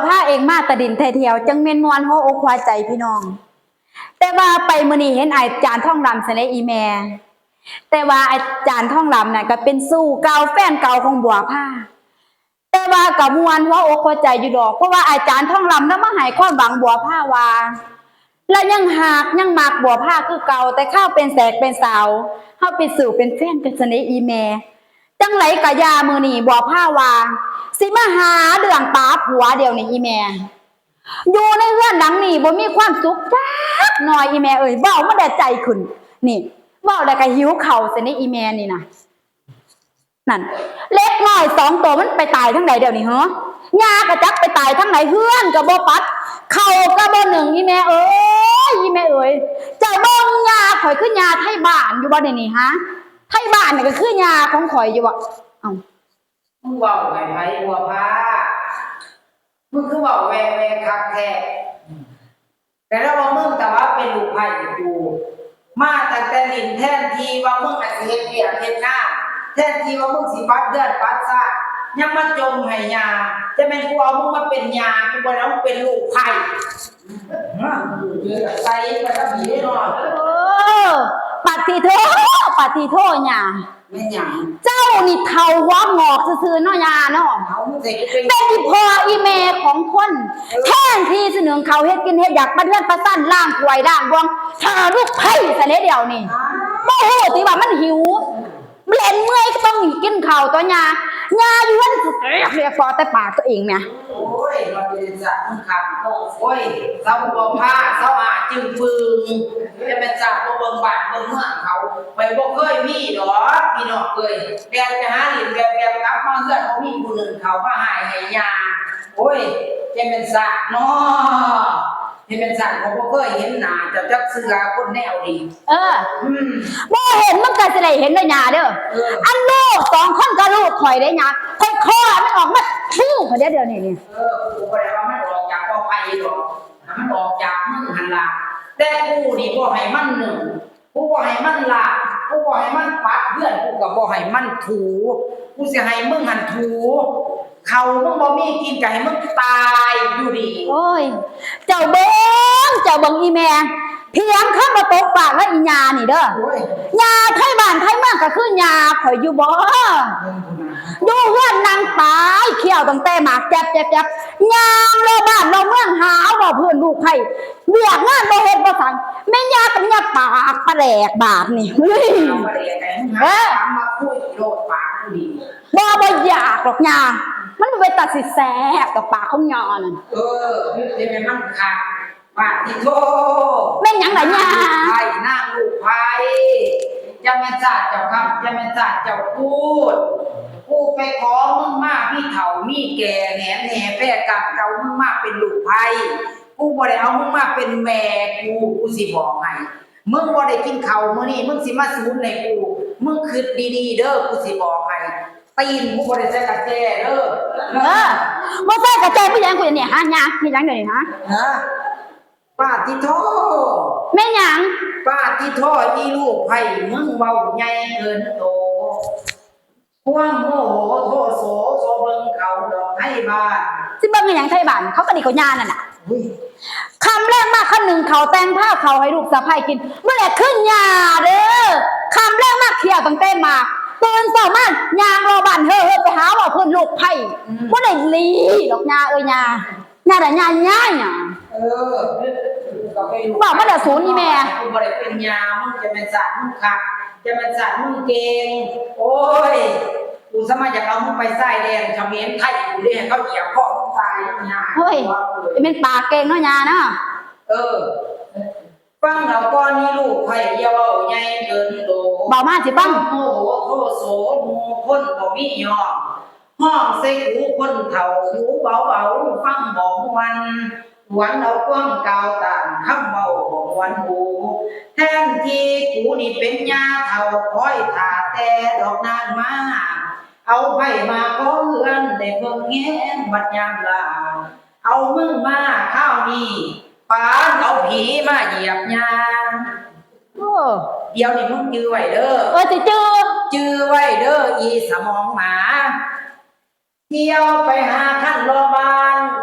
ພາເອງມາແຕ່ດິນແທ້ແທ້ ຈັ່ງແມ່ນມ່ວນຫົວອົກຫົວໃຈພີ່ນ້ອງ. ແຕ່ວ່າໄປມື້ນີ້ເຫັນອາຈານທອງລຳຊະເດອີ່ແມ່. ແຕ່ວ່າອາຈານທອງລຳນັ້ນກໍເປັນຊູ້ເກົ່າ ແຟນເກົ່າຂອງບົວພາ. ແຕ່ວ່າກໍມ່ວນຫົວອົກຫົວໃຈຢູ່ດອກ ເພາະວ່າອາຈານທອງລຳລາວມາໃຫ້ຄວາມຫວັງບົວພາວ່າ ລາວຍັງຮັກຍັງມັກບົວພາຄືເກົ່າ ແຕ່ຄາວເປັນແສກເປັນສາວ ເຮົາເປັນຊູ້ເປັນແຟນກັນຊະເດອີ່ແມ່. ຈັ່ງໃດກໍຢ່າ ມື້ນີ້ບົວພາວ່າ ຊິມາຫາເລື່ອງປາຜົວດຽວນີ້ອີ່ແມ່. ຢູ່ໃນເຮືອນຫຼັງນີ້ບໍ່ມີຄວາມສຸກຈັກໜ້ອຍອີ່ແມ່ເອີຍ. ເວົ້າມາແຕ່ໃຈຂຶ້ນ ນີ້ ເວົ້າແລ້ວກໍຫິວເຂົ້າຊະເດອີ່ແມ່ນີ້ນະ. ນັ້ນ ເລັກນ້ອຍສອງໂຕມັນໄປຕາຍທາງໃດດຽວນີ້ເຫີ? ຍ່າກໍຈັກໄປຕາຍທາງໃດ ເຮືອນກໍບໍ່ປັດ ເຂົ້າກໍບໍ່ໜຶ້ງ. ອີ່ແມ່ເອີຍ ອີ່ແມ່ເອີຍ ເຈົ້າເບິ່ງຍ່າຂ້ອຍຄືຍ່າໄທບ້ານຢູ່ບໍ່ດຽວນີ້ຫາ? ໄທບ້ານນີ້ກໍຄືຍ່າຂອງຂ້ອຍຢູ່ບໍ່? ເອົ້າ ມຶງເວົ້າໃຫ້ໃຜບົວພາ? ມຶງຄືເວົ້າແວ່ໆຄັກແທ້? ແຕ່ລະວ່າມຶງ ແຕ່ວ່າເປັນລູກໃພ້ກູ ມາຕັ້ງແຕ່ຫຼິ້ນ ແທນທີ່ວ່າມຶງອາດຊິເຮັດວຽກເຮັດງານ ແທນທີ່ວ່າມຶງຊິປັດເຮືອນປັດຊານ ຍັງມາຈົ່ມໃຫ້ຍ່າ. ຈະແມ່ນກູເອົາມຶງມາເປັນຍ່າ ກູບໍ່ໄດ້ເອົາມຶງເປັນລູກໃພ້. ໃສ່ປານນັ້ນເດ້ເນາະ. ໂອ້ ປາຕິໂທ ປາຕິໂທ ຍ່າ. ແມ່ນຫຍັງ? ເຈົ້ານີ້ເຖົ້າຫົວງອກຊື່ໆເນາະ ຍ່າເນາະ. ເອົາ ເປັນອີ່ພໍ່ອີ່ແມ່ຂອງຄົນ ເອີ ແທນທີ່ຊິໜຶ້ງເຂົ້າເຮັດກິນເຮັດຢາກ ປະເຮືອນປະຊານ ລ້າງຖ້ວຍລ້າງບ່ວງ ຖ້າລູກໃພ້ຊະເດດຽວນີ້. ອ້າວ ບໍ່ຮູ້ຕິວ່າມັນຫິວ ເຫຼັນເມື່ອຍກໍຕ້ອງກິນເຂົ້າຕົວະ ຍ່າ. ຍ່າຢູ່ເຮືອນແຊບເລີຍ ພໍແຕ່ປາກຕົວເອງແໝ. ໂອ້ຍ ວ່າເປັນຈັ່ງຊັ້ນຄັກ. ໂອ້ຍ ເຊົາບໍ່ພາ ເຊົາອາຈຶງປຶງ ຈະແມ່ນຊາດບໍ່ເບິ່ງບ້ານເບິ່ງເມືອງເຂົາ. ຂ້ອຍບໍ່ເຄີຍມີດອກ ພີ່ນ້ອງເອີຍ ແລ່ນໄປຫາຫຼິ້ນແວບໆ ກັບມາເຮືອນບໍ່ມີຜູ້ໜຶ້ງເຂົ້າມາໃຫ້ໃຫ້ຍ່າ. ໂອ້ຍ ຈະແມ່ນຊາດເນາະ ຈະແມ່ນຊາດ ຂ້ອຍບໍ່ເຄີຍເຫັນໜ້າເຈົ້າຈັກເທື່ອ ຄົນແນວນີ້. ເອີ ອືມ ບໍ່ເຫັນມັນກໍຊິໄດ້ເຫັນເດີຍ່າເດີ. ເອີ ອັນລູກສອງຄົນກໍລູກຂ້ອຍເດ້ຍ່າ ຂ້ອຍຄອດມັນອອກມາ ໂອ້ ຂ້ອຍເດດຽວນີ້ນີ້. ເອີ ກູບໍ່ໄດ້ວ່າມັນອອກຈາກກອໄຜ່ດອກ ມັນອອກຈາກມຶງຫັ້ນລະ. ແຕ່ກູນີ້ບໍ່ໃຫ້ມັນໜຶ້ງ ກູບໍ່ໃຫ້ມັນລ້າງ ກູບໍ່ໃຫ້ມັນປັດເຮືອນ ກູກໍບໍ່ໃຫ້ມັນຖູ. ກູຊິໃຫ້ມຶງຫັ້ນຖູ ເຂົ້າມຶງບໍ່ມີກິນ ກໍໃຫ້ມຶງຕາຍຢູ່ດີ. ໂອ້ຍ ເຈົ້າເບິ່ງ ເຈົ້າເບິ່ງອີ່ແມ່ ພຽງຄຳວ່າຕົກປາກແລ້ວອີ່ຍ່ານີ້ເດີ. ໂອ້ຍ ຍ່າໄທບ້ານໄທເມືອງກໍຄືຍ່າຂ້ອຍຢູ່ບໍ່? ເບິ່ງພຸ້ນນະ ຢູ່ເຮືອນນັ່ງຕາຍ ຄ້ຽວຕັ້ງແຕ່ໝາກແຈັບໆໆ ຍ່າງເລາະບ້ານເລາະເມືອງ ຫາເວົ້າພື້ນລູກໃຜ ວຽກງານບໍ່ເຮັດບໍ່ສັງ ແມ່ຍ່າກໍແມ່ຍ່າປາກປະແດກບາດນີ້. ເຮີ້ຍ ເອົາປະແດກໃຫ້ມຶງຫາ ເອີ ມາຄຸຍໂລດປາກກູນີ້. ບໍ່ ບໍ່ຢາກດອກຍ່າ ມັນບໍ່ເປັນຕາຊິແຊບດອກປາກຂອງຍ່ານັ້ນ. ເອີ ເຮັດໃຫ້ມັນຄັກ. ປາຕິໂທ ແມ່ນຫຍັງລະຍ່າ? ລູກໃພ້ ນາງລູກໃພ້ ຈະແມ່ນຊາດເຈົ້າຄຳ ຈະແມ່ນຊາດເຈົ້າກູດ. ກູໄປຂໍມຶງມາ ມີເຖົ້າມີແກ່ ແຫນແຫ່ແພກຳເຈົ້າ ມຶງມາເປັນລູກໃພ້. ກູບໍ່ໄດ້ເອົາມຶງມາເປັນແມ່ກູ ກູຊິບອກໃຫ້. ມຶງບໍ່ໄດ້ກິນເຂົ້າມື້ນີ້ ມຶງຊິມາສູນໃຫ້ກູ. ມຶງຄິດດີໆເດີ ກູຊິບອກໃຫ້. ຕີນກູບໍ່ໄດ້ໃສ່ກະແຈເດີ. ເອີ ບໍ່ໃສ່ກະແຈ ເປັນຫຍັງກູນີ້ຫາ ຍ່າເຮັດຫຍັງດຽວນີ້ຫາ? ເອີ ປາຕິໂທ ແມ່ນຫຍັງ? ປາຕິໂທ ອີລູກໃພ້ ມຶງເວົ້າໃຫຍ່ເກີນໂຕ. ຄວາມໂມໂຫໂທໂສ ບໍ່ເບິ່ງເຂົາດອກໄທບ້ານ. ຊິເບິ່ງອີ່ຫຍັງໄທບ້ານ? ເຂົາກໍດີກວ່າຍ່ານັ້ນນະ. ອຸ້ຍ ຄ່ຳແລງມາ ຄັນໜຶ້ງເຂົ້າ ແຕ່ງພາເຂົ້າໃຫ້ລູກສະໃພ້ກິນ ບໍ່ແລະຄືຍ່າເດີ. ຄ່ຳແລງມາ ຄ້ຽວຕັ້ງແຕ່ໝາກ ຕື່ນເຊົ້າມາຍ່າງເລາະບ້ານ ເຮີ້ໆ ໄປຫາເວົ້າພື້ນລູກໃພ້. ອືມ ບໍ່ໄດ້ລີດອກຍ່າເອີຍ ຍ່າ ຍ່າລະຍ່າ ຍ່າ ຍ່າ. ເອີ ເວົ້າມາແລ້ວສູນອີ່ແມ່ ກູບໍ່ໄດ້ເປັນຍ່າ ມຶງຈະແມ່ນຊາດມຶງຄັກ ຈະແມ່ນຊາດມຶງເກັ່ງ. ໂອ້ຍ ກູສາມາດຢາກເອົາມຶງໄປຊາຍແດນຂະເໝນໄທພຸ້ນເດ້ ໃຫ້ເຂົາຢຽບຄໍມຶງຕາຍ. ໂອ້ຍ ຈະແມ່ນປາກເກັ່ງເນາະຍ່າເນາະ. ເອີ ຟັງເອົາກ່ອນນີ້ລູກຂ້ອຍ ຢ່າເວົ້າໃຫຍ່ເກີນໂຕ. ເວົ້າມາຊິຟັງ. ໂມໂຫໂທໂສ ໝູ່ຄົນບໍ່ມີຍອມ ຮ້ອງໃສ່ຫູຄົນເຖົ້າ ຫູເບົາໆ ຟັງບໍ່ມ່ວນ ຫວນເອົາຄວາມກ່າວຕ້ານ ຄຳເວົ້າບໍ່ມ່ວນຫູ. ແທນທີ່ກູນີ້ເປັນຍ່າເຖົ້າ ຄອຍຖ້າແຕ່ດອກນາງມາ ເອົາໃຜມາຂໍເຮືອນ ໄດ້ເບິ່ງແຍງບັດຍາມລາ ເອົາມຶງມາຄາວນີ້ ປານເອົາຜີມາຢຽບຍ່າ. ໂອ້ ດຽວນີ້ມຶງຈື່ໄວ້ເດີ. ເອີ ຊິຈື່. ຈື່ໄວ້ເດີ ອີສະໝອງໝາ. ທ່ຽວໄປຫາຄັນລໍບ້ານ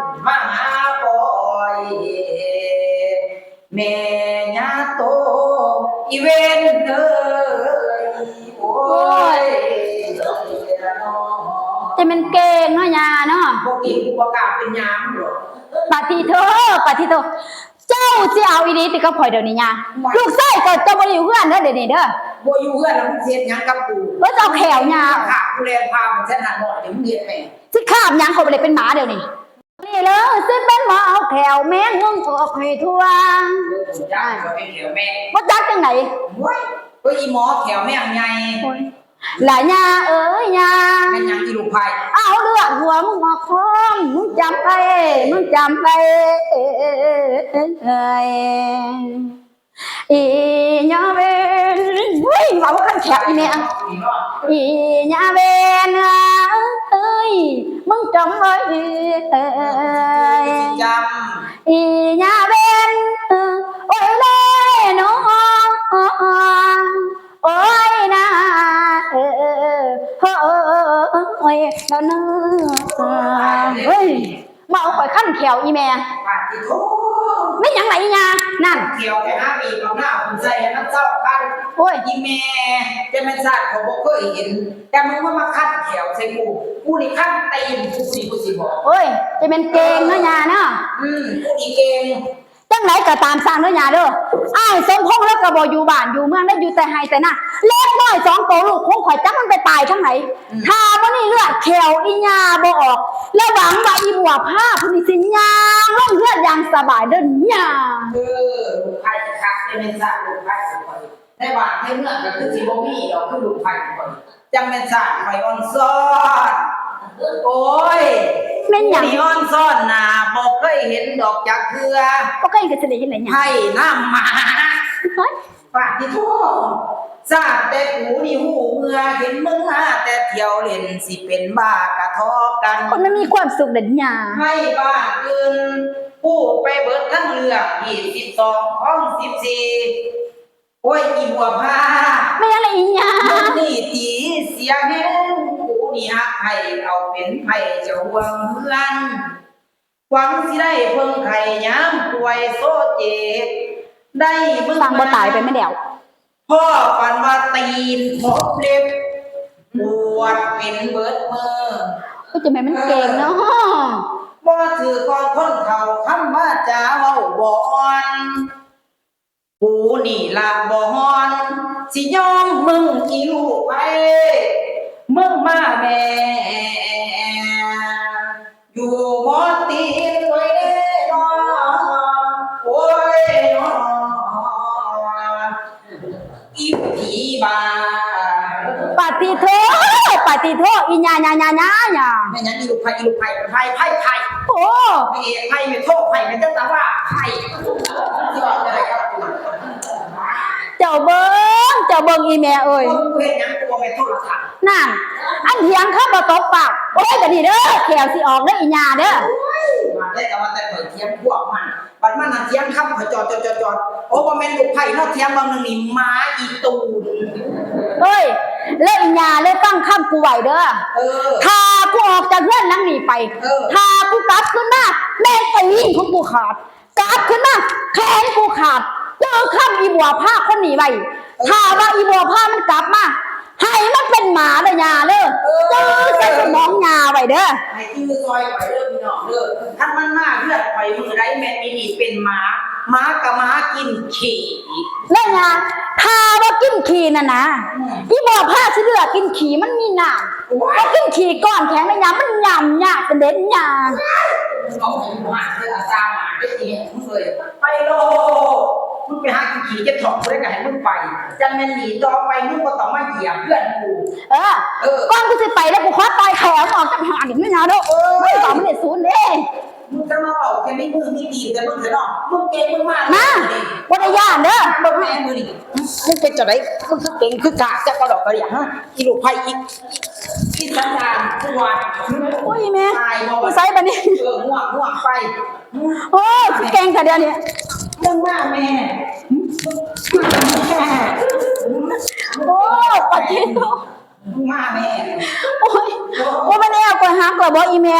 ມາ ແມ່ຍ່າໂຕ ອີເວັນເອີຍ ໂອ້ຍ ໂອ້ຍ ແຕ່ແມ່ນເກັ່ງເນາະຍ່າເນາະ ບໍ່ເກັ່ງ ກູບໍ່ກ້າເປັນຍ່າມຶງດອກ. ປາທິໂທ ປາທິໂທ ເຈົ້າຊິເອົາອີ່ຫຼີຕິກັບຂ້ອຍດຽວນີ້ຍ່າ? ວ່າ ລູກຊາຍຂ້ອຍເຈົ້າບໍ່ໄດ້ຢູ່ເຮືອນເດີ ດຽວນີ້ເດີ. ບໍ່ຢູ່ເຮືອນແລ້ວ ມຶງຊິເຮັດຫຍັງກັບກູ? ເອີ ເຈົ້າແຂ້ວຍ່າ ຂ້າກູແລ່ນພາມັນແສນຫ້າຮ້ອຍນີ້ ມຶງເຮັດແມ່ ຊິຄາບຫຍັງ? ຂ້ອຍບໍ່ໄດ້ເປັນໝາດຽວນີ້. ນີ້ເລີຍຊິເປັນໝໍເອົາແຂ້ວແມງງຸມອອກໃຫ້ທົ່ວ. ເອີ ບໍ່ຈັກ ເຂົາເປັນແຂ້ວແມງ. ບໍ່ຈັກຈັ່ງໃດ? ໂອ້ຍ ເອີ ອີໝໍແຂ້ວແມງໃຫຍ່. ໂອ້ຍ ລະຍ່າເອີຍຍ່າ ແມ່ນຫຍັງອີລູກໃພ້? ເອົາເລືອດຫົວງຸມອອກພ້ອມ ມຶງຈຳໄວ້ ມຶງຈຳໄວ້. ອີຍາເວັນ ເຮີ້ຍ ເວົ້າຄັນແຂວອີແມ່ ອີຍາເວັນເອີຍ ມຶງຈຳໄວ້ເອີຍ ອີຍາເວັນ ໂອ້ຍເລເນາະ ໂອ້ຍນາ ໂອ້ຍເນາະ ເຮີ້ຍ. ມາເອົາຂ້ອຍຄັນແຂ້ວອີແມ່. ປາດຕິໂທ ແມ່ນຫຍັງລະອີຫຍັງນັ້ນ? ແຂ້ວໄປຫາບີບເອົາໜ້າຂຶ້ນໃສ່ໃຫ້ມັນເຊົາຄັນ. ໂອ້ຍ ອີແມ່ ຈະແມ່ນຊາດເຂົາບໍ່ເຄີຍເຫັນ ແຕ່ມຶງມາ ມາຄັນແຂ້ວໃສ່ກູ ກູນີ້ຄັນຕີນກູນີ້ ກູຊິບອກ. ໂອ້ຍ ຈະແມ່ນເກັ່ງເນາະ ເອີ ຍ່າເນາະ. ອືມ ກູນີ້ເກັ່ງ. ຈັ່ງໃດກໍຕາມຊ່າງເດີຍ່າເດີ ອ້າຍສົມພົງລາວກໍບໍ່ຢູ່ບ້ານຢູ່ເມືອງ ລາວຢູ່ແຕ່ໄຮ່ແຕ່ນາ. ເລັກນ້ອຍສອງໂຕລູກຂອງຂ້ອຍ ຈັກມັນໄປຕາຍທາງໃດ. ອືມ ຖ້າມື້ນີ້ເລືອດແຂ້ວອີຍ່າບໍ່ອອກ ລະຫວັງວ່າອີບົວພາຜູ້ນີ້ຊິຍ່າງລົງເຮືອນຢ່າງສະບາຍເດີຍ່າ. ເອີ ລູກໃພ້ຄັກແຕ່ແມ່ນຊາດ ລູກໃພ້ຂ້ອຍ ໃນບ້ານໃນເມືອງກໍຄືຊິບໍ່ມີດອກ ຄືລູກໃພ້ຂ້ອຍ. ຈັ່ງແມ່ນຊາດຂ້ອຍອ່ອນຊ້ອນ. ໂອ້ຍ ແມ່ນຫຍັງ? ຜູ້ນີ້ອ່ອນຊ້ອນໜ້າ ບໍ່ເຄີຍເຫັນດອກຈັກເທື່ອ. ບໍ່ເຄີຍເຫັນກໍຊິໄດ້ເຫັນໄດ້ຫຍັງ? ໄຮ່ນ້ຳໝາ. ໂອ້ຍ ປາດຕິໂທ ຊາດແຕ່ກູນີ້ຮູ້ເມື່ອ ເຫັນມຶງມາແຕ່ທ່ຽວຫຼິ້ນ ຊິເປັນບ້າກະທໍກັນ. ຄົນມັນມີຄວາມສຸກເດ້ຍ່າ. ໃຫ້ບ້ານອື່ນຮູ້ໄປເບິດທັງເລື່ອງ ທີສິບສອງ ຂອງສິບສີ່. ໂອ້ຍ ອີບົວພາ ແມ່ນຫຍັງລະອີຍ່າ? ມຶງນີ້ຕີເສຍແຮງ ກູນີ້ຮັກໃຜເອົາເປັນໃຜຈະຫ່ວງເຮືອນ ຫວັງຊິໄດ້ເພິ່ງໄຂ້ຍາມປ່ວຍໂຊເຈັບ ໄດ້ມຶງ ຟັງບໍ່ຕາຍໄປແມ່ນແລ້ວ ພໍ້ຝັນວ່າຕີນພົບເລັບ ປວດເປັນເບິດມື້. ໂອ້ຍ ຈັ່ງແມ່ນມັນເກັ່ງເນາະ ບໍ່ຖືກຂອງຄົນເຖົ້າ ຄຳວາຈາເວົ້າບໍ່ອ່ອນ. ກູນີ້ລະບໍ່ຮ້ອນ ຊິຍອມມຶງອີລູກໃຜ ມຶງມາແມ່ ຢູ່ໝໍຕີນໂອ້ຍເດ້ນອ ໂອ້ຍນອ ອີຜີບ້າ. ປາຕິໂທ ປາຕິໂທ ອີຍ່າ ຍ່າ ຍ່າ ຍ່າ ຍ່າ. ແມ່ນຫຍັງອີລູກໃຜ ອີລູກໃຜ ໃຜ ໃຜ ໃຜ? ໂອ້ ໃຜ ໃຜ ແມ່ໂທ ໃຜ ແມ່ນຈັກຕາວ່າ ໃຜ. ເຈົ້າເບິ່ງ ເຈົ້າເບິ່ງອີແມ່ເອີຍ ເບິ່ງກູເຮັດຫຍັງ ກູບໍ່ແມ່ນໂທລະທັດ. ນັ້ນ ອັນຖຽງຄຳບໍ່ຕົກປາກ. ໂອ້ຍ ບາດນີ້ເດີ ແຂ້ວຊິອອກເດີອີຍ່າເດີ. ໂອ້ຍ ວ່າແຕ່ ວ່າແຕ່ຂ້ອຍຖຽງພວກມັນ ບັດມັນຫັ້ນຖຽງຄຳຂ້ອຍຈອດໆໆ. ໂອ້ ບໍ່ແມ່ນລູກໃຜເນາະ ຖຽງບາງໜຶ່ງນີ້ໝາອີຕູນ. ເອີຍ ແລ້ວອີຍ່າເລີຍຟັງຄຳກູໄວ້ເດີ. ເອີ ຖ້າກູອອກຈາກເຮືອນຫຼັງນີ້ໄປ ເອີ ຖ້າກູກັບຄືນມາ ແມ່ນຕີນຂອງກູຂາດ. ກັບຄືນມາ ແຂນກູຂາດ. ຈື່ຄຳອີບົວພາຄົນນີ້ໄວ້. ເອີ ຖ້າວ່າອີບົວພາມັນກັບມາ ໃຫ້ມັນເປັນໝາເດີຍ່າເດີ. ເອີ ຈື່ໃສ່ສະໝອງຍ່າໄວ້ເດີ. ໃຫ້ຈື່ຊ່ອຍຂ້ອຍເດີພີ່ນ້ອງເດີ. ຄັນມັນມາເຮືອນຂ້ອຍມື້ໃດ ແມ່ນອີນີ້ເປັນໝາ. ໝາກະໝາກິນຂີ້. ແລ້ວຍ່າ ຖ້າວ່າກິນຂີ້ນັ້ນນະ ອືມ ອີບົວພາຊິເລືອກກິນຂີ້ ມັນມີນ້ຳ. ໂອ້ຍ ບໍ່ກິນຂີ້ກ້ອນແຂງເດີຍ່າ ມັນຫຍ້ຳຍາກເປັນເດັດຍ່າ. ເອົາໃຫ້ໝາກເດີ ອາສາໝາກເດີ ຊິເຮັດໃຫ້ມຶງເອີຍ. ໄປໂລດ ມຶງໄປຫາກິນຂີ້ເຈັບທ້ອງຜູ້ໃດກໍໃຫ້ມຶງໄປ. ຈັ່ງແມ່ນນີ້ ຕໍ່ໄປມຶງບໍ່ຕ້ອງມາຢ້ຽມເຮືອນກູ. ເອີ ເອີ ກ່ອນກູຊິໄປແລ້ວ ກູຂໍຕ່ອຍແຂ້ວມຶງອອກຈາກຫານນີ້ນະເດີ. ເອີຍ ເວົ້າມັນໄດ້ສູນເດ້. ມຶງຈະມາເວົ້າແຕ່ມີມືມີຕີນແຕ່ມຶງແທ້ເນາະ. ມຶງເກັ່ງມຶງມາ ມາ ບໍ່ໄດ້ຢ້ານເດີ. ເບິ່ງແມ່ມື້ນີ້ ມຶງເປັນຈັ່ງໃດ? ມຶງຄືເກັ່ງຄືກ້າຈັກກະດອກກະເດຍ ຮະ ອີລູກໃຜ ອີ ອີສັນດານຊົ່ວ. ໂອ້ຍ ແມ່ ຕາຍບໍ່ ຢູ່ໃສບາດນີ້? ເອີ ງ່ວງ ງ່ວງໄປ. ໂອ້ຍ ຄືເກັ່ງແທ້ດຽວນີ້. ມຶງມາແມ່ ໂອ້ຍ ປາຕິໂທ ມາແມ່. ໂອ້ຍ ໂອ້ຍ ບໍ່ແມ່ນແອວຂ້ອຍຫັກລະບໍອີແມ່?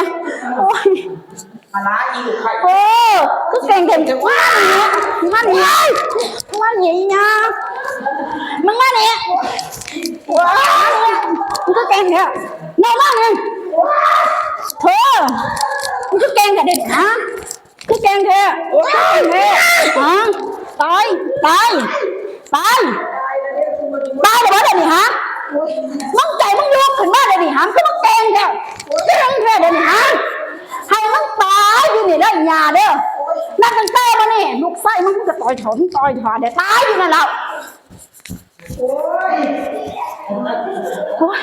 ໂອ້ຍ ອາລາອີລູກໄຂ່ ໂອ້ ຄືເກັ່ງແທ້ ມານີ້ ມານີ້ ມານີ້ຍາ ມຶງມານີ້ ມຶງຄືເກັ່ງແທ້ ມານີ້ ເທີ ມຶງຄືເກັ່ງແທ້ເດ ຮະ ຄືເກັ່ງແທ້ ເກັ່ງແທ້ ຮະ ຕາຍ ຕາຍ ຕາຍ ຕາຍແລ້ວບໍ່ດຽວນີ້ ຮະ ມຶງໃຈມຶງລຸກຂຶ້ນມາດຽວນີ້ ຮະ ຄືມຶງເກັ່ງແທ້ ເກັ່ງແທ້ດຽວນີ້ ຮະ ໃຫ້ມັນຕາຍຢູ່ນີ້ເດີ ອີ່ຫຍ້າເດີ ນັບຕັ້ງແຕ່ມື້ນີ້ ລູກຊາຍມຶງ ມຶງກະຕ່ອຍເຖົ້າ ມຶງຕ່ອຍຖອນໄດ້ຕາຍຢູ່ນັ້ນແລ້ວ ໂອ້ຍ ໂອ້ຍ